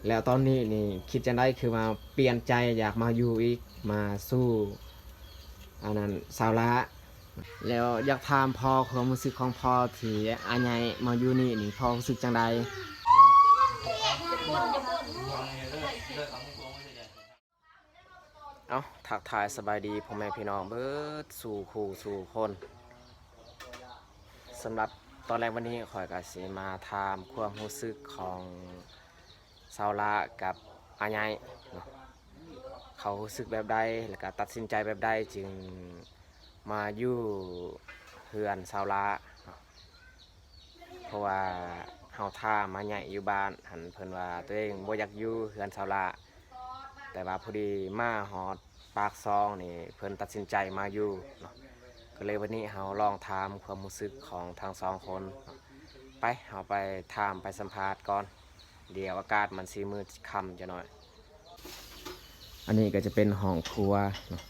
ແລ້ວຕອນນີ້ນີ້ຄິດຈັ່ງໃດ ຄືວ່າປ່ຽນໃຈຢາກມາຢູ່ອີກ ມາສູ່ອັນນັ້ນສາວຫຼ້າ? ແລ້ວຢາກຖາມພໍ່ ຄວາມຮູ້ສຶກຂອງພໍ່ທີ່ອາໃຫຍ່ມາຢູ່ນີ້ນີ້ ພໍ່ຮູ້ສຶກຈັ່ງໃດ? ເອົ້າ ທັກທາຍສະບາຍດີພໍ່ແມ່ພີ່ນ້ອງເບິດສູ່ຄູ່ສູ່ຄົນ. ສຳລັບຕອນແລກວັນນີ້ ຂ້ອຍກໍຊິມາຖາມຄວາມຮູ້ສຶກຂອງສາວຫຼ້າກັບອາໃຫຍ່ເນາະ ເຂົາຮູ້ສຶກແບບໃດ ແລ້ວກໍຕັດສິນໃຈແບບໃດ ຈຶ່ງມາຢູ່ເຮືອນສາວຫຼ້າເນາະ. ເພາະວ່າເຮົາຖາມອາໃຫຍ່ຢູ່ບ້ານຫັ້ນ ເພິ່ນວ່າຕົວເອງບໍ່ຢາກຢູ່ເຮືອນສາວຫຼ້າ ແຕ່ວ່າພໍດີມາຮອດປາກຊ່ອງນີ້ ເພິ່ນຕັດສິນໃຈມາຢູ່ເນາະ. ກໍເລີຍວັນນີ້ເຮົາລອງຖາມຄວາມຮູ້ສຶກຂອງທັງສອງຄົນເນາະ. ໄປ ເຮົາໄປຖາມໄປສຳພາດກ່ອນ ດຽວອາກາດມັນຊິມືດຄ່ຳຈັກໜ້ອຍ. ອັນນີ້ກໍຈະເປັນຫ້ອງຄົວເນາະ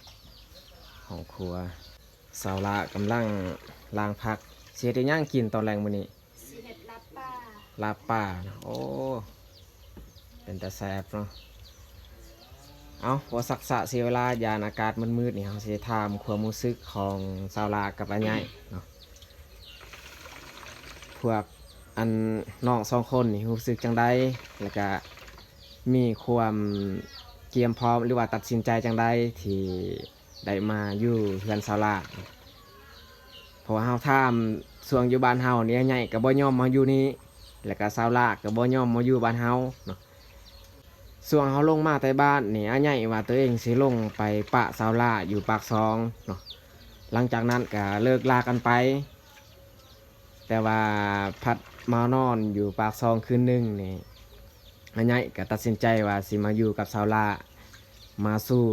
ຫ້ອງຄົວ. ສາວຫຼ້າກຳລັງລ້າງຜັກ ຊິເຮັດອີ່ຫຍັງກິນຕອນແລງມື້ນີ້? ຊິເຮັດລາບປາ. ລາບປາເນາະ ໂອ້ ເປັນຕາແຊບເນາະ. ເອົ້າ ບໍ່ຊັກຊ້າເສຍເວລາ ຢ້ານອາກາດມືດໆນີ້ ເຮົາຊິຖາມຄວາມຮູ້ສຶກຂອງສາວຫຼ້າກັບອາໃຫຍ່ເນາະ ພວກອັນນ້ອງສອງຄົນນີ້ຮູ້ສຶກຈັ່ງໃດ ແລ້ວກະມີຄວາມກຽມພ້ອມ ຫຼືວ່າຕັດສິນໃຈຈັ່ງໃດທີ່ ໄດ້ມາຢູ່ເຮືອນສາວຫຼ້າ. ເພາະວ່າເຮົາຖາມຊ່ວງຢູ່ບ້ານເຮົານີ້ ອາໃຫຍ່ກໍບໍ່ຍອມມາຢູ່ນີ້ ແລ້ວກໍສາວຫຼ້າກໍບໍ່ຍອມມາຢູ່ບ້ານເຮົາເນາະ. ຊ່ວງເຮົາລົງມາແຕ່ບ້ານນີ້ ອາໃຫຍ່ວ່າຕົວເອງຊິລົງໄປປະສາວຫຼ້າຢູ່ປາກຊ່ອງເນາະ. ຫຼັງຈາກນັ້ນກໍເລີກລາກັນໄປ. ແຕ່ວ່າພັດມານອນຢູ່ປາກຊ່ອງຄືນໜຶ່ງນີ້ ອາໃຫຍ່ກໍຕັດສິນໃຈວ່າຊິມາຢູ່ກັບສາວຫຼ້າ ມາສູ່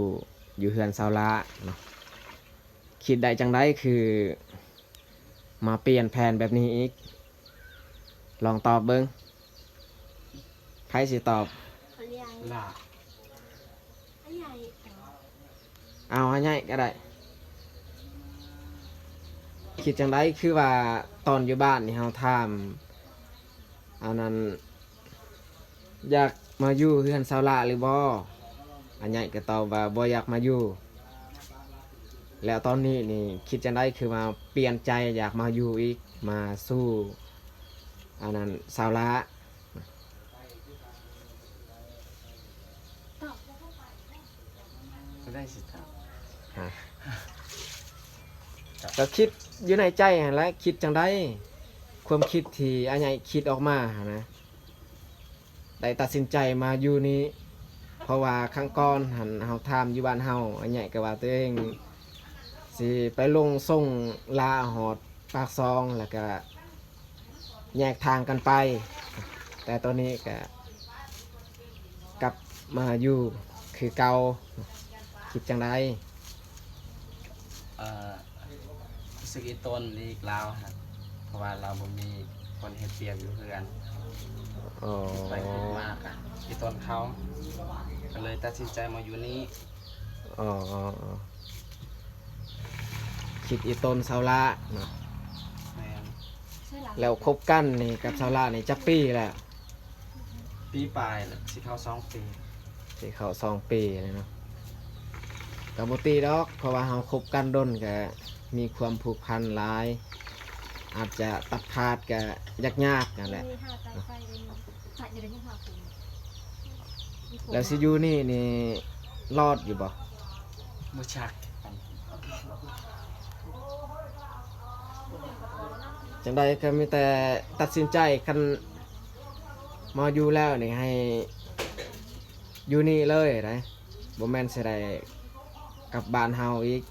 ຢູ່ເຮືອນສາວຫຼ້າເນາະ. ຄິດໄດ້ຈັ່ງໃດຄືມາປ່ຽນແຜນແບບນີ້ອີກ? ລອງຕອບເບິ່ງ. ໃຜຊິຕອບ? ອາໃຫຍ່. ລະ ອາໃຫຍ່. ເອົາ ອາໃຫຍ່ກໍໄດ້. ຄິດຈັ່ງໃດ ຄືວ່າຕອນຢູ່ບ້ານນີ້ເຮົາຖາມ ອັນນັ້ນ ຢາກມາຢູ່ເຮືອນສາວຫຼ້າຫຼືບໍ່? ອາໃຫຍ່ກໍຕອບວ່າບໍ່ຢາກມາຢູ່. ແລ້ວຕອນນີ້ນີ້ຄິດຈັ່ງໃດ ຄືວ່າປ່ຽນໃຈຢາກມາຢູ່ອີກ ມາສູ່ ອັນນັ້ນ ສາວຫຼ້າ? ຕອບ ກໍໄດ້ຊິຕອບ ຮະ ກໍຄິດຢູ່ໃນໃຈຫັ້ນແຫຼະ ຄິດຈັ່ງໃດ? ຄວາມຄິດທີ່ອາໃຫຍ່ຄິດອອກມາຫັ້ນນະ ໄດ້ຕັດສິນໃຈມາຢູ່ນີ້ ເພາະວ່າຄັ້ງກ່ອນຫັ້ນເຮົາຖາມຢູ່ບ້ານເຮົາ ອາໃຫຍ່ກໍວ່າຕົວເອງຊິໄປລົງສົ່ງຫຼ້າຮອດປາກຊ່ອງ ແລ້ວກະ ແຍກທາງກັນໄປ ແຕ່ຕອນນີ້ກະກັບມາຢູ່ຄືເກົ່າ ຄິດຈັ່ງໃດ? ເອີ ຮູ້ສຶກອີ່ຕົນອີກລາວຫັ້ນ ເພາະວ່າລາວບໍ່ມີຄົນເຮັດວຽກຢູ່ເຮືອນ. ອໍ ຄິດໄປຄິດມາກະອີ່ຕົນເຂົາ ກໍເລີຍຕັດສິນໃຈມາຢູ່ນີ້. ອໍ ອໍ ອໍ ຄິດອີ່ຕົນສາວຫຼ້າເນາະ. ແມ່ນ. ແລ້ວຄົບກັນນີ້ກັບສາວຫຼ້ານີ້ຈັກປີແລ້ວ? ປີປາຍແລ້ວ ຊິເຂົ້າສອງປີ. ຊິເຂົ້າສອງປີແລ້ວເນາະ. ກໍບໍ່ຕິດອກ ເພາະວ່າເຮົາຄົບກັນດົນ ກໍມີຄວາມຜູກພັນຫຼາຍ ອາດຈະຕັດຂາດກໍຍາກໆ ນັ້ນແຫຼະ. ແລ້ວຊິຢູ່ນີ້ນີ້ລອດຢູ່ບໍ່? ບໍ່ຈັກ. ຈັ່ງໃດກໍມີແຕ່ຕັດສິນໃຈ ຄັນມາຢູ່ແລ້ວນີ້ໃຫ້ຢູ່ນີ້ເລີຍໄດ໋ ບໍ່ແມ່ນຊິໄດ້ກັບບ້ານເຮົາອີກ.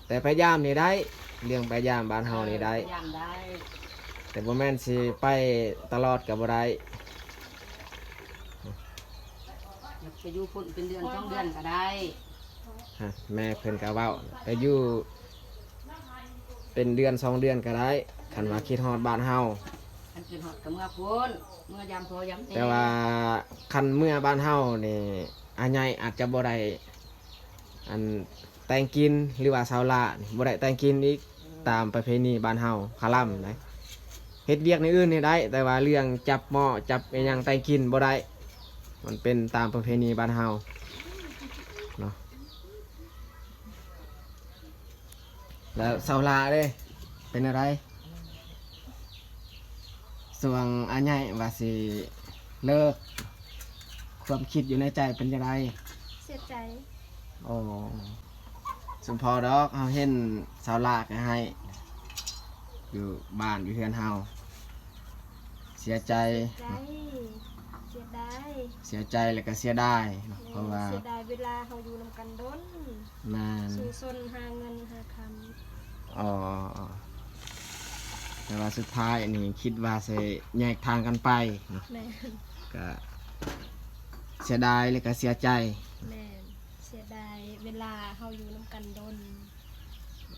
ແຕ່ໄປຢາມນີ້ໄດ້ ເລື່ອງໄປຢາມບ້ານເຮົານີ້ໄດ້ ເອີ ໄປຢາມໄດ້ ແຕ່ບໍ່ແມ່ນຊິໄປຕະຫຼອດກໍບໍ່ໄດ້. ຢາກໄປຢູ່ພຸ້ນເປັນເດືອນສອງເດືອນກໍໄດ້. ຮະ ແມ່ເພິ່ນກໍເວົ້າ ໄປຢູ່ເປັນເດືອນສອງເດືອນກໍໄດ້ ຄັນວ່າຄິດຮອດບ້ານເຮົາ. ຄັນຄິດຮອດກໍເມືອພຸ້ນ ເມືອຢາມພໍ່ຢາມແມ່. ແຕ່ວ່າຄັນເມືອບ້ານເຮົານີ້ ອາໃຫຍ່ອາດຈະບໍ່ໄດ້ ອັນ ແຕ່ງກິນ ຫຼືວ່າສາວຫຼ້ານີ້ບໍ່ໄດ້ແຕ່ງກິນອີກ ຕາມປະເພນີບ້ານເຮົາຄາລຳໄດ໋. ເຮັດວຽກແນວອື່ນນີ້ໄດ້ ແຕ່ວ່າເລື່ອງຈັບໝໍ້ຈັບອີ່ຫຍັງແຕ່ງກິນບໍ່ໄດ້. ມັນເປັນຕາມປະເພນີບ້ານເຮົາເນາະ. ແລ້ວສາວຫຼ້າເດ້ ເປັນແນວໃດ? ຊ່ວງອາໃຫຍ່ວ່າຊິເລີກ ຄວາມຄິດຢູ່ໃນໃຈເປັນຈັ່ງໃດ? ເສຍໃຈ. ອໍ ສົມພໍດອກ ເຮົາເຫັນສາວຫຼ້າກໍໃຫ້ ຢູ່ບ້ານຢູ່ເຮືອນເຮົາ ເສຍໃຈ ເສຍໃຈ ເສຍດາຍ ເສຍໃຈ ແລ້ວກໍເສຍດາຍເນາະ ແມ່ນ ເພາະວ່າ ເສຍດາຍເວລາເຮົາຢູ່ນຳກັນດົນ ແມ່ນ ສູ້ຊົນຫາເງິນຫາຄຳ. ອໍ ແຕ່ວ່າສຸດທ້າຍນີ້ຄິດວ່າຊິແຍກທາງກັນໄປເນາະ ແມ່ນ ກະເສຍດາຍ ແລ້ວກະເສຍໃຈ ແມ່ນ ເສຍດາຍເວລາເຮົາຢູ່ນຳກັນດົນ.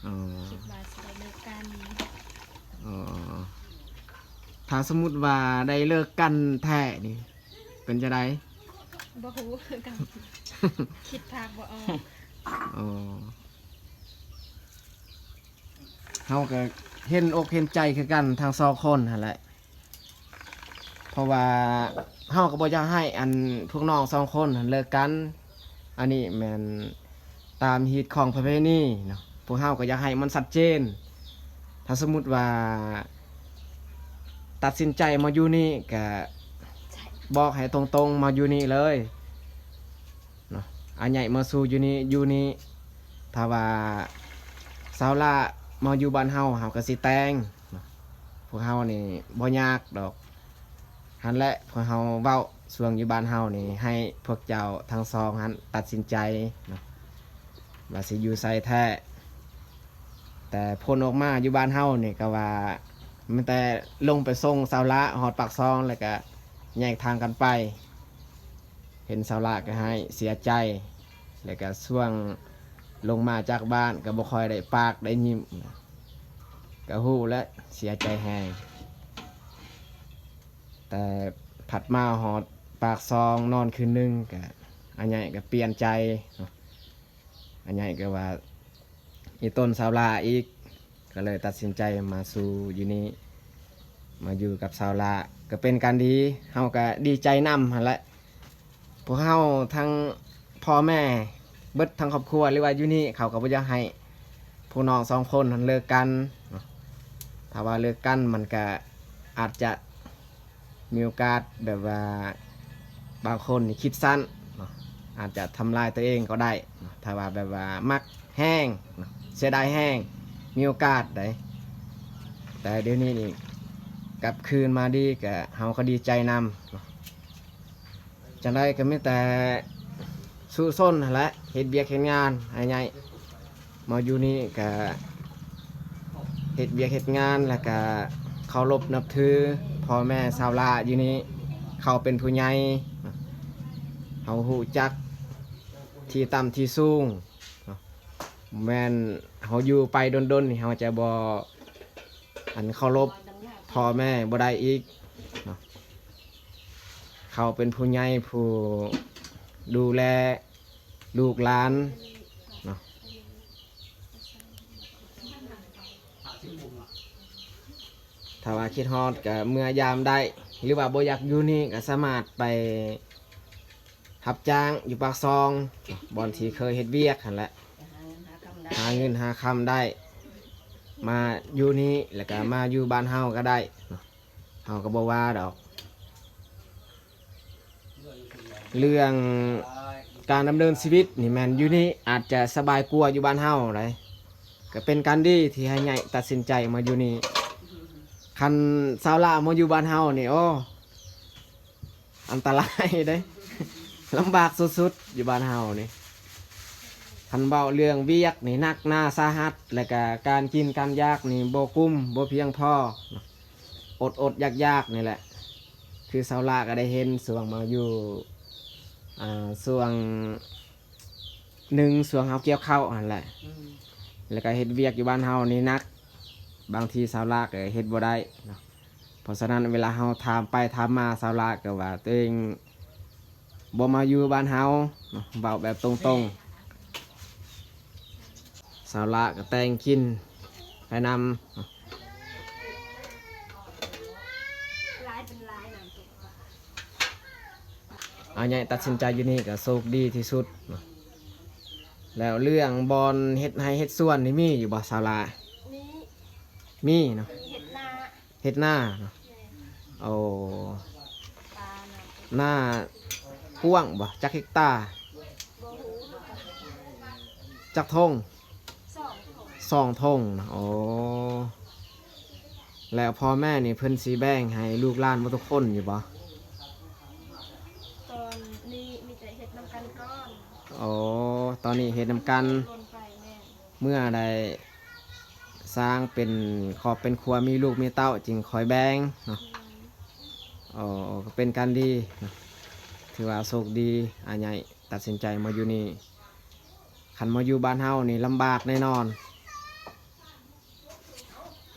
ອໍ ຄິດວ່າຊິໄດ້ເລີກກັນ. ອໍ ຖ້າສົມມຸດວ່າໄດ້ເລີກກັນແທ້ນີ້ ເປັນຈັ່ງໃດ? ບໍ່ຮູ້ຄືກັນ ຄິດພາບບໍ່ອອກ. ອໍ ເຮົາກໍເຫັນອົກເຫັນໃຈຄືກັນທັງສອງຄົນຫັ້ນແຫຼະ ເພາະວ່າເຮົາກໍບໍ່ຢາກໃຫ້ອັນພວກນ້ອງສອງຄົນຫັ້ນເລີກກັນ. ອັນນີ້ແມ່ນຕາມຮີດຂອງປະເພນີເນາະ ພວກເຮົາກໍຢາກໃຫ້ມັນຊັດເຈນ. ຖ້າສົມມຸດວ່າຕັດສິນໃຈມາຢູ່ນີ້ ກະບອກໃຫ້ຕົງໆ ມາຢູ່ນີ້ເລີຍເນາະ ອາໃຫຍ່ມາສູ່ຢູ່ນີ້ ຢູ່ນີ້. ຖ້າວ່າສາວຫຼ້າມາຢູ່ບ້ານເຮົາ ເຮົາກໍຊິແຕ່ງເນາະ ພວກເຮົານີ້ບໍ່ຍາກດອກ. ຫັ້ນແຫຼະ ພວກເຮົາເວົ້າຊ່ວງຢູ່ບ້ານເຮົານີ້ ໃຫ້ພວກເຈົ້າທັງສອງຫັ້ນຕັດສິນໃຈເນາະ ວ່າຊິຢູ່ໃສແທ້. ແຕ່ຜົນອອກມາຢູ່ບ້ານເຮົານີ້ກໍວ່າ ມີແຕ່ລົງໄປສົ່ງສາວຫຼ້າຮອດປາກຊ່ອງ ແລ້ວກໍແຍກທາງກັນໄປ. ເຫັນສາວຫຼ້າກໍໃຫ້ເສຍໃຈ ແລ້ວກໍຊ່ວງລົງມາຈາກບ້ານກໍບໍ່ຄ່ອຍໄດ້ປາກໄດ້ຍິ້ມ ກໍຮູ້ແລ້ວເສຍໃຈແຮງ. ແຕ່ພັດມາຮອດປາກຊ່ອງ ນອນຄືນໜຶ່ງ ກະອາໃຫຍ່ກະປ່ຽນໃຈເນາະ ອາໃຫຍ່ກະວ່າອີຕົນສາວຫຼ້າອີກ ກະເລີຍຕັດສິນໃຈມາສູ່ຢູ່ນີ້ ມາຢູ່ກັບສາວຫຼ້າ ກະເປັນການດີ. ເຮົາກະດີໃຈນຳຫັ້ນແຫຼະ ພວກເຮົາທັງພໍ່ແມ່ເບິດທັງຄອບຄົວ ຫຼືວ່າຢູ່ນີ້ເຂົາກໍບໍ່ຢາກໃຫ້ພວກນ້ອງສອງຄົນຫັ້ນເລີກກັນເນາະ. ຖ້າວ່າເລີກກັນມັນກະອາດຈະມີໂອກາດແບບວ່າ ບາງຄົນນີ້ຄິດສັ້ນເນາະ ອາດຈະທຳລາຍຕົວເອງກໍໄດ້ເນາະ ຖ້າວ່າແບບວ່າມັກແຮງເນາະ ເສຍດາຍແຮງ ມີໂອກາດໃດ. ແຕ່ດຽວນີ້ນີ້ກັບຄືນມາດີ ກະເຮົາກໍດີໃຈນຳເນາະ. ຈັ່ງໃດກໍມີແຕ່ສູ້ຊົນຫັ້ນແຫຼະ ເຮັດວຽກເຮັດງານໃຫ້ໃຫຍ່. ມາຢູ່ນີ້ກະເຮັດວຽກເຮັດງານ ແລ້ວກະເຄົາລົບນັບຖືພໍ່ແມ່ຊາວລາວຢູ່ນີ້ ເຂົາເປັນຜູ້ໃຫຍ່ ເຮົາຮູ້ຈັກທີ່ຕ່ຳທີ່ສູງເນາະ. ແມ່ນເຮົາຢູ່ໄປດົນໆນີ້ ເຮົາຈະບໍ່ ອັນເຄົາລົບພໍ່ແມ່ບໍ່ໄດ້ອີກເນາະ. ເຂົາເປັນຜູ້ໃຫຍ່ຜູ້ດູແລລູກຫຼານເນາະ. ຖ້າວ່າຄິດຮອດກະເມືອຢາມໄດ້ ຫຼືວ່າບໍ່ຢາກຢູ່ນີ້ກະສາມາດໄປຮັບຈ້າງຢູ່ປາກຊ່ອງ ບ່ອນທີ່ເຄີຍເຮັດວຽກຫັ້ນແຫຼະ ຫາເງິນຫາຄຳໄດ້ ມາຢູ່ນີ້ ແລ້ວກະມາຢູ່ບ້ານເຮົາກະໄດ້ເນາະ. ເຮົາກໍບໍ່ວ່າດອກ ເລື່ອງການດຳເນີນຊີວິດນີ້ແມ່ນຢູ່ນີ້ອາດຈະສະບາຍກວ່າຢູ່ບ້ານເຮົາໃດ໋. ກໍເປັນການດີທີ່ໃຫ້ໃຫຍ່ຕັດສິນໃຈມາຢູ່ນີ້. ຄັນຊາວລາວມາຢູ່ບ້ານເຮົານີ້ ໂອ້ ອັນຕະລາຍເດ້ ລຳບາກສຸດໆຢູ່ບ້ານເຮົານີ້. ຄັນເວົ້າເລື່ອງວຽກນີ້ໜັກໜາສາຫັດ ແລ້ວກະການກິນການຢາກນີ້ບໍ່ກຸ້ມ ບໍ່ພຽງພໍເນາະ. ອົດໆຢາກໆນີ້ແຫຼະ ຄືຊາວລາວກໍໄດ້ເຫັນຊ່ວງມາຢູ່ ອ່າ ຊ່ວງໜຶ່ງ ຊ່ວງເຮົາກ່ຽວເຂົ້າຫັ້ນແຫຼະ ອືມ ແລ້ວກໍເຮັດວຽກຢູ່ບ້ານເຮົານີ້ໜັກ ບາງທີຊາວລາວກໍເຮັດບໍ່ໄດ້ເນາະ. ເພາະສະນັ້ນເວລາເຮົາຖາມໄປຖາມມາ ຊາວລາວກໍວ່າຕົວເອງ ບໍ່ມາຢູ່ບ້ານເຮົາເນາະ ເວົ້າແບບຕົງໆ. ຊາວລາວກໍແຕ່ງກິນໄປນຳເນາະ. ຫຼາຍເປັນຫຼາຍນຳຕົວ ເ ອາໃຫຍ່ຕັດສິນໃຈຢູ່ນີ້ກໍໂຊກດີທີ່ສຸດເນາະ. ແລ້ວເລື່ອງບ່ອນເຮັດໄຮ່ເຮັດສວນນີ້ມີຢູ່ບໍ່ສາວຫຼ້າ? ມີ ມີເນາະ ມີເຮັດນາ ເຮັດນາເນາະ. ແມ່ນ ໂອ້ ປານະ ນາກວ້າງບໍ່? ຈັກເຮັກຕາ? ບໍ່ຮູ້ຄືກັນ. ຈັກທົ່ງ? ສອງທົ່ງ ສອງທົ່ງນະ. ໂອ້ ແລ້ວພໍ່ແມ່ນີ້ເພິ່ນຊິແບ່ງໃຫ້ລູກຫຼານໝົດທຸກຄົນຢູ່ບໍ່? ຕອນນີ້ມີແຕ່ເຮັດນຳກັນກ່ອນ. ໂອ້ ຕອນນີ້ເຮັດນຳກັນ ລົນໄປ. ແມ່ນ ເມື່ອໄດ້ສ້າງເປັນຄອບເປັນຄົວ ມີລູກມີເຕົ້າ ຈຶ່ງຄ່ອຍແບ່ງເນາະ. ແມ່ນ ໂອ້ ກໍເປັນການດີເນາະ ຖືວ່າໂຊກດີ ອາໃຫຍ່ຕັດສິນໃຈມາຢູ່ນີ້. ຄັນມາຢູ່ບ້ານເຮົານີ້ລຳບາກແນ່ນອນ.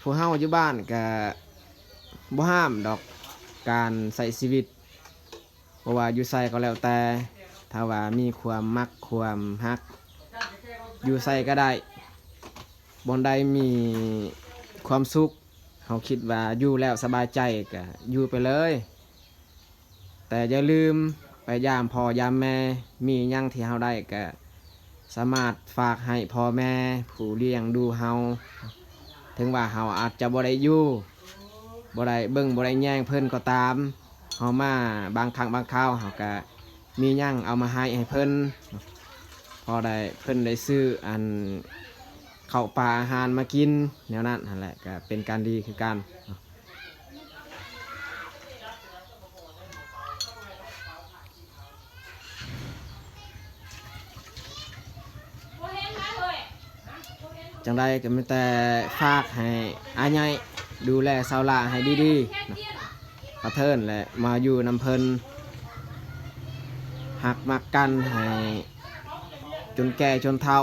ພວກເຮົາຢູ່ບ້ານກະບໍ່ຫ້າມດອກການໃຊ້ຊີວິດ ບໍ່ວ່າຢູ່ໃສກໍແລ້ວແຕ່ ຖ້າວ່າມີຄວາມມັກຄວາມຮັກ ຢູ່ໃສກໍໄດ້. ບ່ອນໃດມີຄວາມສຸກ ເຮົາຄິດວ່າຢູ່ແລ້ວສະບາຍໃຈກະຢູ່ໄປເລີຍ. ແຕ່ຢ່າລືມໄປຢາມພໍ່ຢາມແມ່ ມີຫຍັງທີ່ເຮົາໄດ້ກະສາມາດຝາກໃຫ້ພໍ່ແມ່ຜູ້ລ້ຽງດູເຮົາ. ເຖິງວ່າເຮົາອາດຈະບໍ່ໄດ້ຢູ່ ບໍ່ໄດ້ເບິ່ງ ບໍ່ໄດ້ແຍງເພິ່ນກໍຕາມ ເຮົາມາບາງຄັ້ງບາງຄາວ ເຮົາກະມີຫຍັງເອົາມາໃຫ້ ໃຫ້ເພິ່ນ ພໍໄດ້ ເພິ່ນໄດ້ຊື້ອັນເຂົ້າປາອາຫານມາກິນ ແນວນັ້ນຫັ້ນແຫຼະ ກະເປັນການດີຄືກັນ. ຈັ່ງໃດກໍມີແຕ່ຝາກໃຫ້ອາໃຫຍ່ດູແລສາວຫຼ້າໃຫ້ດີໆເນາະ ຂອເທີນແຫຼະ ມາຢູ່ນຳເພິ່ນ ຮັກມັກກັນໃຫ້ຈົນແກ່ຈົນເຖົ້າ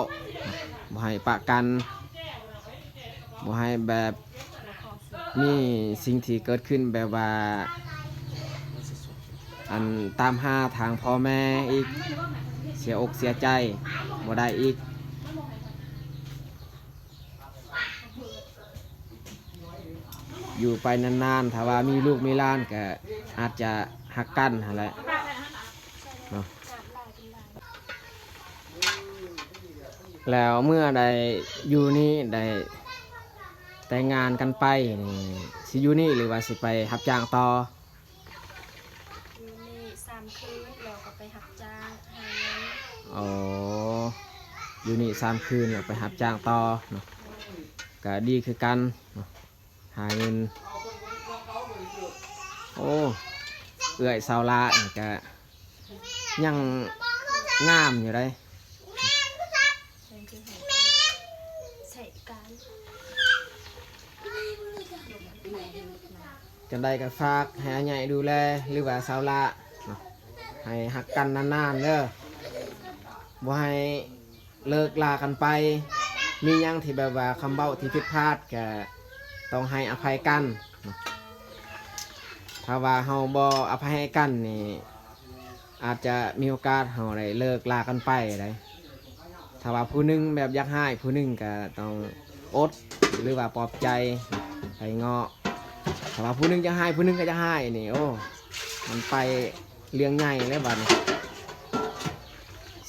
ບໍ່ໃຫ້ປະກັນ ບໍ່ໃຫ້ແບບ ມີສິ່ງທີ່ເກີດຂຶ້ນແບບວ່າ ອັນຕາມຫາທາງພໍ່ແມ່ອີກ ເສຍອົກເສຍໃຈບໍ່ໄດ້ອີກ. ຢູ່ໄປນານໆ ຖ້າວ່າມີລູກມີຫຼານກໍອາດຈະຮັກກັນຫັ້ນແຫຼະເນາະ. ແລ້ວເມື່ອໄດ້ຢູ່ນີ້ ໄດ້ແຕ່ງງານກັນໄປນີ້ ຊິຢູ່ນີ້ ຫຼືວ່າຊິໄປຮັບຈ້າງຕໍ່? ຢູ່ນີ້ສາມຄືນ ແລ້ວກໍໄປຮັບຈ້າງຫາເງິນ. ອໍ ຢູ່ນີ້ສາມຄືນ ແລ້ວໄປຮັບຈ້າງຕໍ່ເນາະ ກໍດີຄືກັນເນາະ. ຫາເງິນ. ໂອ້ ເອື້ອຍສາວຫຼ້ານີ້ກະຍັງງາມຢູ່ເດ້. ຈັ່ງໃດກໍຝາກໃຫ້ອາໃຫຍ່ດູແລ ຫຼືວ່າສາວຫຼ້າເນາະ ໃຫ້ຮັກກັນນານໆເດີ ບໍ່ໃຫ້ ເລີກລາກັນໄປ ມີຫຍັງທີ່ແບບວ່າຄຳເວົ້າທີ່ຜິດພາດກະຕ້ອງໃຫ້ອະໄພກັນເນາະ. ຖ້າວ່າເຮົາບໍ່ອະໄພໃຫ້ກັນນີ້ ອາດຈະມີໂອກາດເຮົາໄດ້ເລີກລາກັນໄປໄດ໋. ຖ້າວ່າຜູ້ໜຶ່ງແບບຢາກຮ້າຍ ຜູ້ໜຶ່ງກະຕ້ອງອົດ ຫຼືວ່າປອບໃຈ ໄປເງາະ. ຖ້າວ່າຜູ້ໜຶ່ງຢາກຮ້າຍ ຜູ້ໜຶ່ງກໍຢາກຮ້າຍນີ້ ໂອ້ ມັນໄປ ເລື່ອງໃຫຍ່ແລ້ວບັດນີ້.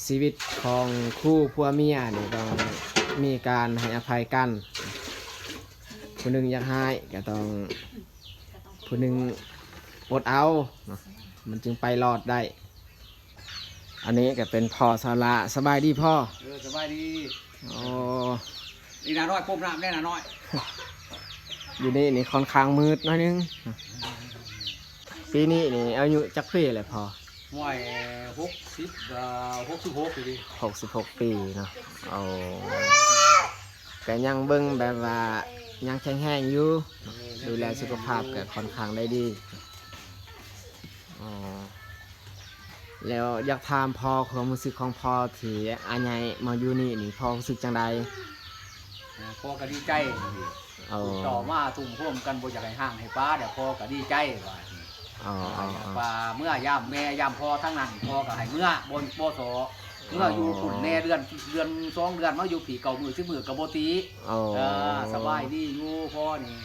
ຊີວິດຂອງຄູ່ຜົວເມຍນີ້ຕ້ອງມີການໃຫ້ອະໄພກັນ. ຜູ້ໜຶ່ງຢາກຮ້າຍກໍຕ້ອງຜູ້ໜຶ່ງອົດເອົາເນາະ ມັນຈຶ່ງໄປລອດໄດ້. ອັນນີ້ກໍເປັນພໍ່ສາວຫຼ້າ. ສະບາຍດີພໍ່. ເອີ ສະບາຍດີ. ໂອ້ ອີ່ໜ້ານ້ອຍ ປົບນ້ຳແດ່ໜ້ານ້ອຍ. ຢູ່ນີ້ນີ້ຄ່ອນຂ້າງມືດໜ້ອຍໜຶ່ງ. ປີນີ້ນີ້ອາຍຸຈັກປີແລ້ວພໍ່? ຫ້ວຍ ຫົກສິບ ເອີ ຫົກສິບຫົກປີ. ຫົກສິບຫົກປີເນາະ. ໂອ້ ກໍຍັງເບິ່ງແບບວ່າຍັງແຂງແຮງຢູ່ ເອີ ຍັງ ດູແລສຸຂະພາບກໍຄ່ອນຂ້າງໄດ້ດີ. ອໍ ແລ້ວຢາກຖາມພໍ່ ຄວາມຮູ້ສຶກຂອງພໍ່ທີ່ອາໃຫຍ່ມາຢູ່ນີ້ນີ້ ພໍ່ຮູ້ສຶກຈັ່ງໃດ? ເອີ ພໍ່ກໍດີໃຈ. ອໍ ເຈົ້າມາທຸ່ມໂຮມກັນ ບໍ່ຢາກໃຫ້ຮ້າງໃຫ້ປາ ແລ້ວພໍ່ກໍດີໃຈວ່າ. ອໍ ອໍ ອໍ ວ່າເມື່ອຍາມແມ່ຍາມພໍ່ທາງນັ້ນ ພໍ່ກໍໃຫ້ເມືອ ບໍ່ ບໍ່ສໍ້ ເມືອຢູ່ພຸ້ນແດ່ ເດືອນ ເດືອນສອງເດືອນ ມາຢູ່ພີ້ ເກົ້າມື້ສິບມື້ກໍບໍ່ຕິ. ອໍ ເອີ ສະບາຍດີຢູ່ ພໍ່ນີ້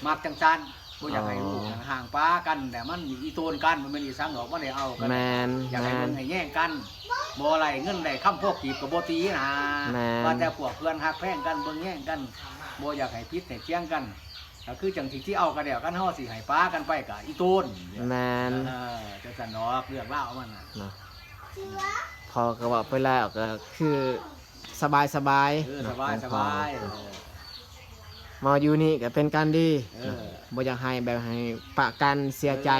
ມັກຈັ່ງຊັ້ນ. ບໍ່ຢາກໃຫ້ລູກຫັ້ນຮ້າງປາກັນ ແຕ່ມັນອີ່ໂຕນກັນ ບໍ່ແມ່ນອີ່ສັງດອກ ບໍ່ໄດ້ເອົາກັນ ແມ່ນ ຢາກໃຫ້ເບິ່ງໃຫ້ແຍງກັນ ບໍ່ໄດ້ເງິນໄດ້ຄຳ ພວກກີບກໍບໍ່ຕີນະ ແມ່ນ ວ່າແຕ່ພວກເພື່ອນຮັກແພງກັນ ເບິ່ງແຍງກັນ ບໍ່ຢາກໃຫ້ຜິດໃຫ້ຖຽງກັນ ກໍຄືຈັ່ງທີ່ ທີ່ເອົາກັນແລ້ວ ຄັນເຮົາຊິໃຫ້ປາກັນໄປກໍອີ່ໂຕນ ແມ່ນ ເອີ ຈັ່ງຊັ້ນດອກ ເລື່ອງລາວມັນນະ ເນາະ ພໍ່ກໍເວົ້າໄປແລ້ວ ກໍຄືສະບາຍໆ ເອີ ເນາະ ສະບາຍໆ ເອີ ມາຢູ່ນີ້ກໍເປັນການດີ ເອີ ບໍ່ຢາກໃຫ້ແບບໃຫ້ປະກັນເສຍໃຈ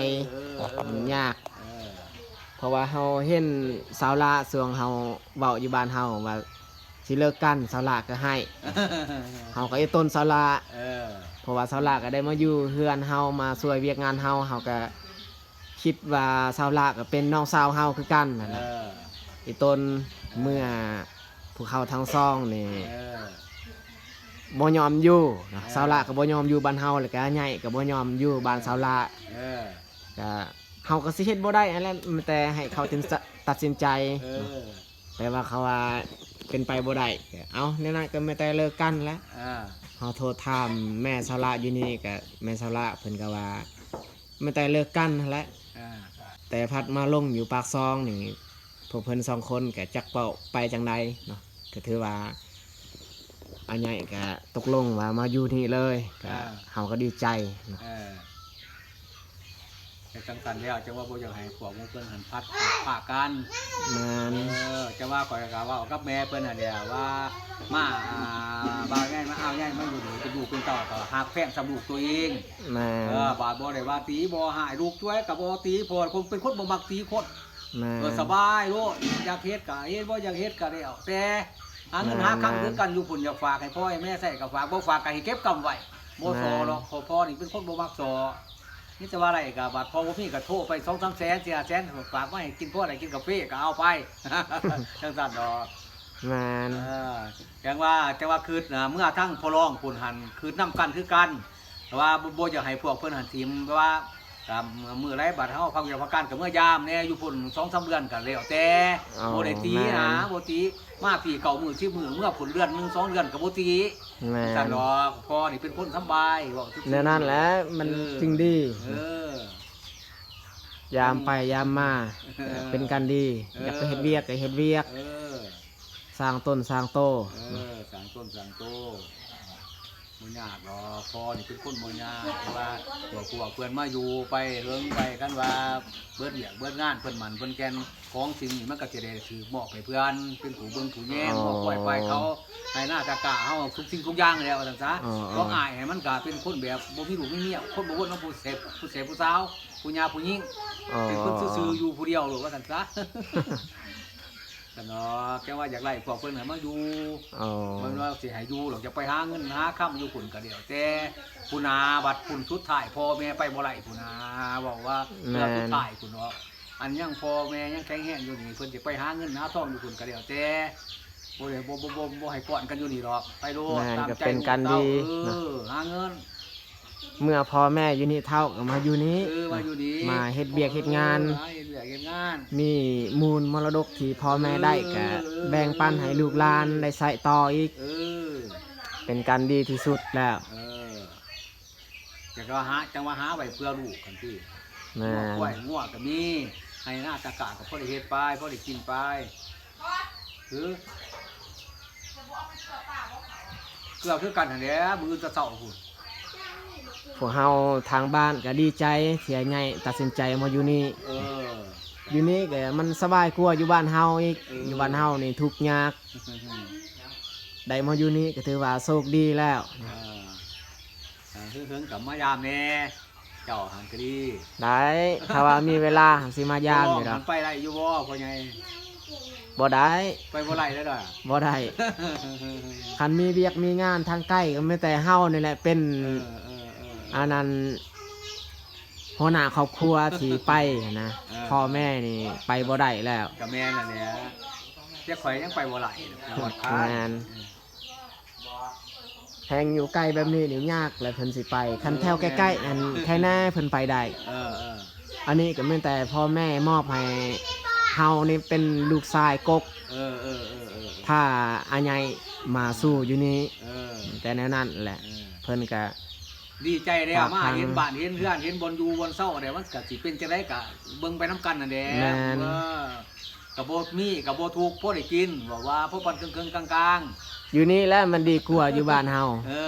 ເອີ ເອີ ມັນຍາກ ເອີ ເພາະວ່າເຮົາເຫັນສາວລາ ຊ່ວງເຮົາເວົ້າຢູ່ບ້ານເຮົາວ່າຊິເລີກກັນ ສາວລາກໍໃຫ້ ເຮົາກໍອີ່ຕົນສາວລາ ເອີ ເພາະວ່າສາວລາກໍໄດ້ມາຢູ່ເຮືອນເຮົາ ມາຊ່ວຍວຽກງານເຮົາ ເຮົາກໍ ຄິດວ່າສາວຫຼ້າກໍເປັນນ້ອງສາວເຮົາຄືກັນຫັ້ນນະ ເອີ ອີ່ຕົນ ເອີ ເມື່ອພວກເຮົາທັງສອງນີ້ ເອີ ບໍ່ຍອມຢູ່ນະ ເອີ ສາວຫຼ້າກໍບໍ່ຍອມຢູ່ບ້ານເຮົາ ແລ້ວກໍໃຫຍ່ກໍບໍ່ຍອມຢູ່ບ້ານສາວຫຼ້າ ເອີ ກໍເຮົາກໍຊິເຮັດບໍ່ໄດ້ຫັ້ນແຫຼະ ມີແຕ່ໃຫ້ເຂົາຕັດສິນ ຕັດສິນໃຈ ເອີ ແຕ່ວ່າເຂົາວ່າເປັນໄປບໍ່ໄດ້ ເອົາ ແນວນັ້ນກໍມີແຕ່ເລີກກັນແຫຼະ ເອີ ເຮົາໂທຖາມແມ່ສາວຫຼ້າຢູ່ນີ້ ກໍແມ່ສາວຫຼ້າເພິ່ນກໍວ່າ ມີແຕ່ເລີກກັນຫັ້ນແຫຼະ ເອີ ແຕ່ພັດມາລົງຢູ່ປາກຊ່ອງນີ້ ພວກເພິ່ນສອງຄົນກໍຈັກເວົ້າໄປຈັ່ງໃດເນາະ ກໍຖືວ່າ ອາໃຫຍ່ກໍຕົກລົງວ່າມາຢູ່ນີ້ເລີຍ ກໍ ເອີ ເຮົາກໍດີໃຈເນາະ ເອີ ເຮັດຈັ່ງຊັ້ນແລ້ວ ຈັ່ງວ່າບໍ່ຢາກໃຫ້ພວກໝູ່ເພິ່ນຫັ້ນພັດພາກກັນ ແມ່ນ ເອີ ຈັ່ງວ່າຂ້ອຍກໍເວົ້າກັບແມ່ເພິ່ນຫັ້ນແຫຼະວ່າ ມາ ອ່າ ບ່າວໃຫຍ່ມາ ອ້າວໃຫຍ່ມາຢູ່ນີ້ ເປັນລູກເປັນເຕົ້າກໍຮັກແພງສ່ຳລູກຕົວເອງ ແມ່ນ ເອີ ບາດບໍ່ໄດ້ວ່າຕີບໍ່ຮ້າຍ ລູກຊ່ວຍກໍບໍ່ຕີ ເພາະວ່າເປັນຄົນບໍ່ມັກຕີຄົນ ແມ່ນ ເອີ ສະບາຍໂລດ ຢາກເຮັດກໍເຮັດ ບໍ່ຢາກເຮັດກໍແລ້ວແຕ່ ຫາເງິນຫາຄຳຄືກັນ ຢູ່ພຸ້ນ ຢາກຝາກໃຫ້ພໍ່ໃຫ້ແມ່ໃຊ້ກໍຝາກ ບໍ່ຝາກກໍໃຫ້ເກັບກຳໄວ້ ບໍ່ສໍ້ດອກ ເພາະພໍ່ນີ້ເປັນຄົນບໍ່ມັກສໍ້ ມີແຕ່ວ່າໄດ້ກໍບາດ ພໍບໍ່ມີກໍໂທໄປສອງສາມແສນ ສີ່ຫ້າແສນ ຝາກມາໃຫ້ກິນ ພໍໄດ້ກິນກາເຟກໍເອົາໄປ ຈັ່ງຊັ້ນດອກ ແມ່ນ ເອີ ຈັ່ງວ່າ ຈັ່ງວ່າຄຶດນະ ເມື່ອທາງພໍ່ລອງພຸ້ນຫັ້ນ ຄຶດນຳກັນຄືກັນ ແຕ່ວ່າບໍ່ ບໍ່ຢາກໃຫ້ພວກເພິ່ນຫັ້ນຖິ້ມ ແຕ່ວ່າ ກໍມື້ໃດບັດເຮົາພັກວຽກພັກການກໍເມືອຢາມແດ່ ຢູ່ພຸ້ນສອງສາມເດືອນກໍແລ້ວແຕ່ ອໍ ບໍ່ໄດ້ຕີນະ ແມ່ນ ບໍ່ຕີ ມາພີ້ເກົ້າມື້ສິບມື້ ເມືອພຸ້ນເດືອນໜຶ່ງສອງເດືອນກໍບໍ່ຕີ ແມ່ນ ຊັ້ນດອກ ພໍ່ນີ້ເປັນຄົນສຳບາຍ ເວົ້າຊື່ໆ ແນວນັ້ນແຫຼະ ມັນ ເອີ ຈຶ່ງດີ ເອີ ຍາມໄປຍາມມາ ເອີ ເປັນການດີ ເອີ ຢາກໄປເຮັດວຽກກໍເຮັດວຽກ ເອີ ສ້າງຕົນສ້າງໂຕ ເອີ ສ້າງຕົນສ້າງໂຕ ບໍ່ຍາກດອກ ພໍ່ນີ້ເປັນຄົນບໍ່ຍາກ ແຕ່ວ່າພວກ ພວກເພິ່ນມາຢູ່ໄປເຫິງໄປ ຄັນວ່າເບິດວຽກເບິດງານ ເພິ່ນໝັ້ນເພິ່ນແກ່ນ ຂອງສິ່ງນີ້ມັນກໍຊິໄດ້ຖືກມອບໃຫ້ເພິ່ນ ເປັນຜູ້ເບິ່ງຜູ້ແຍງ ອໍ ງອກຄວາຍຄວາຍເຂົາ ໄຮ່ນາຕາກ້າເຮົາ ທຸກສິ່ງທຸກຢ່າງແລ້ວ ວ່າຊັ້ນຊະ ອໍ ຂອງອ້າຍຫັ້ນມັນກໍເປັນຄົນແບບບໍ່ມີລູກມີເມຍ ຄົນບໍ່ວົນນຳຜູ້ເສບ ຜູ້ເສບຜູ້ສາວ ຜູ້ຫຍ່າຜູ້ຍິງ ອໍ ເປັນຄົນຊື່ໆຢູ່ຜູ້ດຽວໂລດ ວ່າຊັ້ນຊະ. ກະເນາະ ແຕ່ວ່າຢາກໄລ່ພວກເພິ່ນໃຫ້ມາຢູ່ ອໍ ບໍ່ແມ່ນວ່າຊິໃຫ້ຢູ່ດອກ ຢາກໄປຫາເງິນຫາຄຳຢູ່ພຸ້ນກະແລ້ວແຕ່ ພຸ້ນນາ ບັດພຸ້ນສຸດທ້າຍພໍ່ແມ່ໄປບໍ່ໄດ້ພຸ້ນນາ ເວົ້າວ່າເທື່ອສຸດທ້າຍພຸ້ນເນາະ ອັນຍັງພໍ່ແມ່ຍັງແຂງແຮງຢູ່ນີ້ ເພິ່ນຊິໄປຫາເງິນຫາທອງຢູ່ພຸ້ນກະແລ້ວແຕ່ ບໍ່ໄດ້ ບໍ່ ບໍ່ ບໍ່ ບໍ່ໃຫ້ກ້ອນກັນຢູ່ນີ້ດອກ ໄປໂລດ ແມ່ນ ຕາມໃຈ ກໍເປັນການດີ ເອີ ເນາະ ຫາເງິນ ເມື່ອພໍ່ແມ່ຢູ່ນີ້ເຖົ້າກໍມາຢູ່ນີ້ ເອີ ມາຢູ່ນີ້ ມາເຮັດວຽກເຮັດງານ ເອີ ມາເຮັດວຽກເຮັດງານ ມີມູນມໍລະດົກທີ່ພໍ່ແມ່ໄດ້ ເອີ ກໍແບ່ງປັນໃຫ້ລູກຫຼານໄດ້ໃຊ້ຕໍ່ອີກ ເອີ ເປັນການດີທີ່ສຸດແລ້ວ ເອີ ຈັກວ່າຫາ ຈັ່ງວ່າຫາໄວ້ເພື່ອລູກຫັ້ນຕິ ແມ່ນ ງົວຄວາຍງົວກໍມີ ໄຮ່ນາຕາກ້າກໍພໍໄດ້ເຮັດໄປ ພໍໄດ້ກິນໄປ ຄື ເກືອບຄືກັນຫັ້ນແຫຼະ ມື້ອື່ນແຕ່ເຊົ້າພຸ້ນ ພວກເຮົາທາງບ້ານກໍດີໃຈທີ່ອ້າຍໃຫຍ່ຕັດສິນໃຈມາຢູ່ນີ້ ເອີ ຢູ່ນີ້ກໍມັນສະບາຍກວ່າຢູ່ບ້ານເຮົາອີກ ເອີ ຢູ່ບ້ານເຮົານີ້ທຸກຍາກ ໄດ້ມາຢູ່ນີ້ກໍຖືວ່າໂຊກດີແລ້ວ ເອີ ເອີ ເຫິງໆກໍມາຢາມແດ່ ເຈົ້າຫັ້ນກໍດີ ໄດ້ ຖ້າວ່າມີເວລາຫັ້ນຊິມາຢາມຢູ່ດອກ ໄປໄດ້ຢູ່ບໍ່ພໍ່ໃຫຍ່? ບໍ່ໄດ້ ໄປບໍ່ໄດ້ເລີຍດອກ ບໍ່ໄດ້ ຄັນມີວຽກມີງານທາງໃກ້ກໍມີແຕ່ເຮົານີ້ແຫຼະເປັນ ເອີ ເອີ ເອີ ອັນນັ້ນ ຫົວໜ້າຄອບຄົວທີ່ໄປຫັ້ນນະ ເອີ ພໍ່ແມ່ນີ້ໄປບໍ່ໄດ້ແລ້ວ ກໍແມ່ນຫັ້ນແຫຼະ ແຕ່ຂ້ອຍຍັງໄປບໍ່ໄດ້ ແມ່ນ ແຮ່ງຢູ່ໃກ້ແບບນີ້ນີ້ຍາກແຫຼະເພິ່ນຊິໄປ ຄັນແຖວໃກ້ໆ ເອີ ອັນໄຄແນ່ເພິ່ນໄປໄດ້ ເອີ ເອີ ອັນນີ້ກໍມີແຕ່ພໍ່ແມ່ມອບໃຫ້ເຮົານີ້ເປັນລູກຊາຍກົກ ເອີ ເອີ ເອີ ເອີ ພາອາໃຫຍ່ມາສູ່ຢູ່ນີ້ ເອີ ແຕ່ແນວນັ້ນແຫຼະ ເອີ ເພິ່ນກໍ ດີໃຈແລ້ວ ມາເຫັນບ້ານເຫັນເຮືອນ ເຫັນບ່ອນຢູ່ບ່ອນເຊົາແລ້ວ ມັນກະຊິເປັນຈັ່ງໃດກະເບິ່ງໄປນຳກັນຫັ້ນແຫຼະ. ແມ່ນ ເອີ ກະບໍ່ມີກະບໍ່ທຸກ ພໍໄດ້ກິນ ເວົ້າວ່າພໍປານເຄິ່ງໆກາງໆ. ຢູ່ນີ້ແຫຼະມັນດີກວ່າຢູ່ບ້ານເຮົາ. ເອີ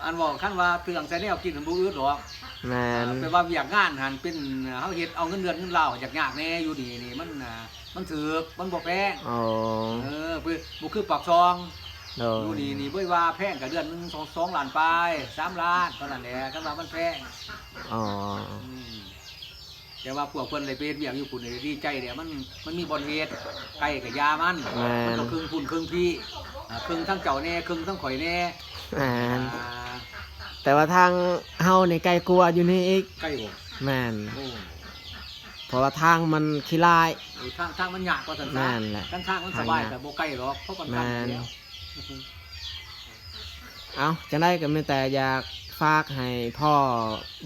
ອັນເວົ້າຄັນວ່າເລື່ອງໃສ່ແນວກິນຫັ້ນບໍ່ອຶດດອກ. ແມ່ນ ແປວ່າວຽກງານຫັ້ນເປັນເຮົາເຮັດເອົາເງິນເດືອນເງິນລາວ ຍາກໆແດ່. ຢູ່ນີ້ນີ້ມັນ ມັນຖືກ ມັນບໍ່ແພງ. ອໍ ເອີ ບໍ່ຄືປາກຊ່ອງ. ໂດຍ ຢູ່ນີ້ນີ້ບໍ່ວ່າແພງກະເດືອນໜຶ່ງ ສອງ ສອງລ້ານປາຍ ສາມລ້ານ ເທົ່ານັ້ນແຫຼະ ຄັນວ່າມັນແພງ. ອໍ ອືມ ແຕ່ວ່າພວກເພິ່ນໄດ້ໄປເຮັດວຽກຢູ່ພຸ້ນນີ້ດີໃຈແຫຼະ ມັນ ມັນມີບ່ອນເຮັດ ໄກ່ກະຢາມັນ ແມ່ນ ມັນກະເຄິ່ງພຸ້ນເຄິ່ງພີ້ ອາ ເຄິ່ງທາງເຈົ້າແດ່ ເຄິ່ງທາງຂ້ອຍແດ່. ແມ່ນ ອາ ແຕ່ວ່າທາງເຮົານີ້ໄກກວ່າຢູ່ນີ້ອີກ. ໄກບໍ່? ແມ່ນ ໂອ້ ເພາະວ່າທາງມັນຂີ້ລ້າຍ. ເອີ ທາງ ທາງມັນຍາກວ່າຊັ້ນຊະ. ແມ່ນແຫຼະ ຄັນທາງມັນສະບາຍກະບໍ່ໄກດອກ ພໍປານກັນ. ແມ່ນ ເອົາ ຈັ່ງໃດກະມີແຕ່ຢາກຝາກໃຫ້ພໍ່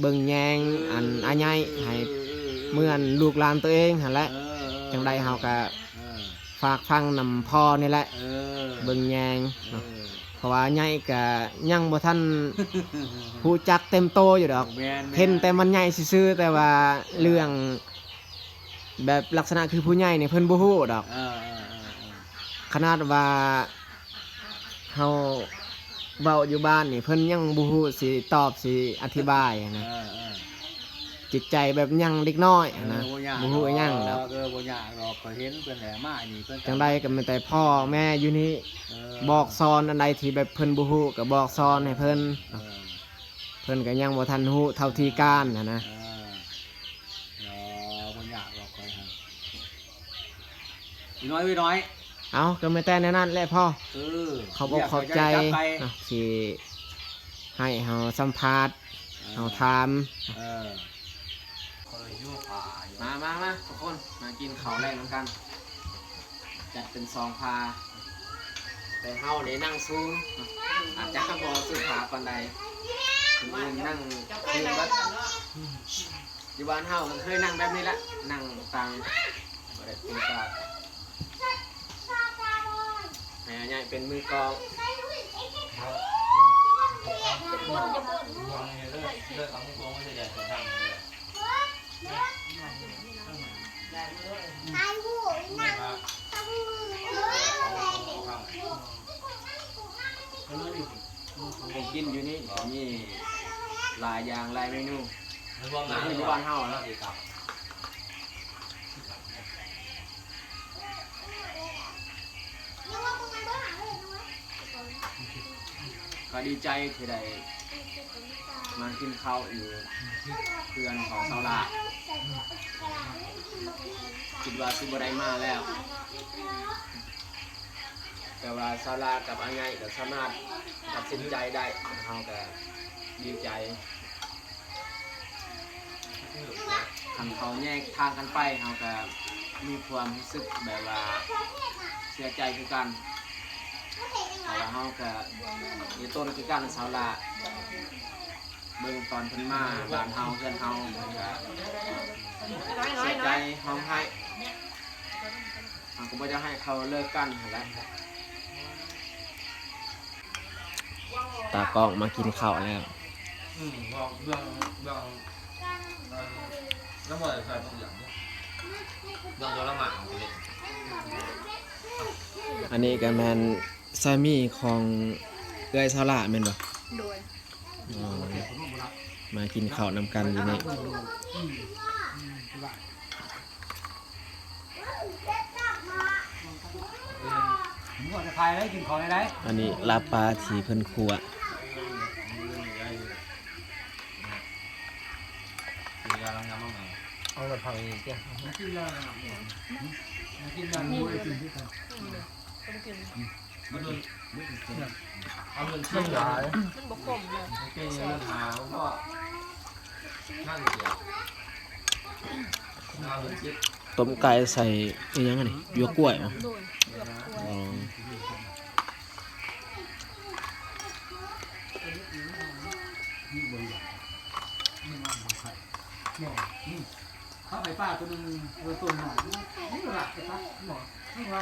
ເບິ່ງແຍງ ເອີ ອັນອາໃຫຍ່ ເອີ ໃຫ້ ເອີ ເອີ ເໝືອນລູກຫຼານໂຕເອງຫັ້ນແຫຼະ. ເອີ ເອີ ຈັ່ງໃດເຮົາກະ ເອີ ຝາກຟັງນຳພໍ່ນີ້ແຫຼະ ເອີ ເບິ່ງແຍງເນາະ. ເອີ ເພາະວ່າໃຫຍ່ກະຍັງບໍ່ທັນຮູ້ຈັກເຕັມໂຕຢູ່ດອກ. ແມ່ນໆ ເຫັນແຕ່ມັນໃຫຍ່ຊື່ໆ ແຕ່ວ່າເລື່ອງ ແບບລັກສະນະຄືຜູ້ໃຫຍ່ນີ້ເພິ່ນບໍ່ຮູ້ດອກ. ເອີ ເອີ ເອີ ເອີ ຂະໜາດວ່າເຮົາເວົ້າຢູ່ບ້ານນີ້ ເພິ່ນຍັງບໍ່ຮູ້ຊິຕອບຊິອະທິບາຍຫັ້ນນະ. ເອີ ເອີ ຈິດໃຈແບບຍັງເດັກນ້ອຍຫັ້ນນະ. ເອີ ບໍ່ຍາກ ບໍ່ຮູ້ອີ່ຫຍັງດອກ. ເອີ ບໍ່ຍາກດອກ ຂ້ອຍເຫັນເພິ່ນແຫຼະ ມານີ້ເພິ່ນ ຈັ່ງໃດກະມີແຕ່ພໍ່ແມ່ຢູ່ນີ້ ເອີ ບອກສອນ ອັນໃດທີ່ແບບເພິ່ນບໍ່ຮູ້ກະບອກສອນໃຫ້ເພິ່ນ. ເອີ ເພິ່ນກະຍັງບໍ່ທັນຮູ້ເທົ່າທີ່ການຫັ້ນນະ. ເອີ ບໍ່ຍາກດອກຂ້ອຍຫັ້ນ ອີນ້ອຍ ອີນ້ອຍ. ເອົາ ກະມີແຕ່ແນວນັ້ນແຫຼະພໍ່. ເອີ ຂອບອົກຂອບໃຈເນາະ ທີ່ໃຫ້ເຮົາສຳພາດ ເອີ ເຮົາຖາມ. ເອີ ມາ ມາ ມາ ທຸກຄົນ ມາກິນເຂົ້າແລງນຳກັນ. ຈັດເປັນສອງພາ ແຕ່ເຮົານີ້ນັ່ງສູງ ອາດຈະບໍ່ສຸພາບປານໃດ ຄົນອື່ນນັ່ງພື້ນເບິດ. ຢູ່ບ້ານເຮົາກະເຄີຍນັ່ງແບບນີ້ແຫຼະ ນັ່ງຕາງ ບໍ່ໄດ້ຕີການ ໃຫ້ອາໃຫຍ່ເປັນມືກອງ. ຂອງກິນຢູ່ນີ້ມີຫຼາຍຢ່າງຫຼາຍເມນູ ຄືຢູ່ບ້ານເຮົານະ. ກະດີໃຈທີ່ໄດ້ມາກິນເຂົ້າຢູ່ເຮືອນຂອງສາວຫຼ້າ ຄິດວ່າຊິບໍ່ໄດ້ມາແລ້ວ ແຕ່ວ່າສາວຫຼ້າກັບອາໃຫຍ່ກະສາມາດຕັດສິນໃຈໄດ້ ເຮົາກະດີໃຈ. ຄັນເຂົາແຍກທາງກັນໄປ ເຮົາກະມີຄວາມຮູ້ສຶກແບບວ່າເສຍໃຈຄືກັນ ເພາະວ່າເຮົາກະມີຕົນຄືກັນ ສາວຫຼ້າ ເບິ່ງຕອນເພິ່ນມາບ້ານເຮົາ ເຮືອນເຮົາ ເພິ່ນກະເສຍໃຈ ຮ້ອງໄຫ້. ເຮົາກະບໍ່ຢາກໃຫ້ເຂົາເລີກກັນຫັ້ນແຫຼະ. ຕາກ້ອງມາກິນເຂົ້າແລ້ວ. ອືມ ເວົ້າເລື່ອງ ເລື່ອງ ເອີ ລະບໍ່ໄດ້ໃສ່ບັກຢ່າງເດ້ ເລື່ອງໂດລະໝາກເດ້. ອັນນີ້ກະແມ່ນສາມີຂອງເອື້ອຍສາວຫຼ້າແມ່ນບໍ່? ໂດຍ. ອໍ ມາກິນເຂົ້ານຳກັນຢູ່ນີ້. ອັນນີ້ລາບປາທີ່ເພິ່ນຂົ້ວ. ເອົາລະພັງນີ້ຕິ ມາກິນແລ້ວນະ ມາກິນແລ້ວ ມາກິນແລ້ວ. ມັນຫຼາຍ ມັນບໍ່ຂົມເລີຍ ເປັນຫາເພາະນັ້ນເດ. ຕົ້ມໄກ່ໃສ່ອີ່ຫຍັງອັນນີ້? ຫຍວກກ້ວຍບໍ? ໂດຍ ຫຍວກກ້ວຍ. ອໍ ເຂົ້າໄປປ່າໂຕໜຶ່ງ ເອີ ໂຕນ້ອຍ ມັນລາກໄປປະ ໝໍ ມັນວ່າ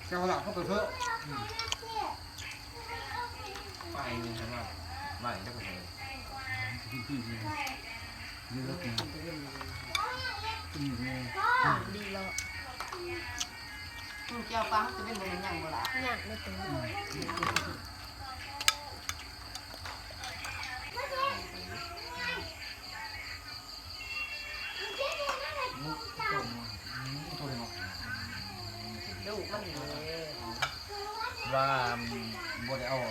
ເຈົ້າລາກເຂົາໄປເຖາະ. ອືມ. ໄປນີ້ຫັ້ນວ່າ ໄປແລ້ວກໍໄປ ດີແລ້ວ ອືມ ແຈ່ວປາເຮົາຈະເປັນບໍ່ແມ່ນຫຍັງບໍ່ລະ ຫຍັງບໍ່ເປັນ ລູກມັນເດ້ ວ່າບໍ່ໄດ້ເອົາ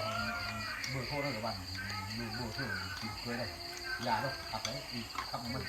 ເບີໂທເດີ ບ້ານ ເບີໂທ ເຄີຍໄດ້ ຢ່າເດີ ຄັກໄດ໋ ຄັກມັນ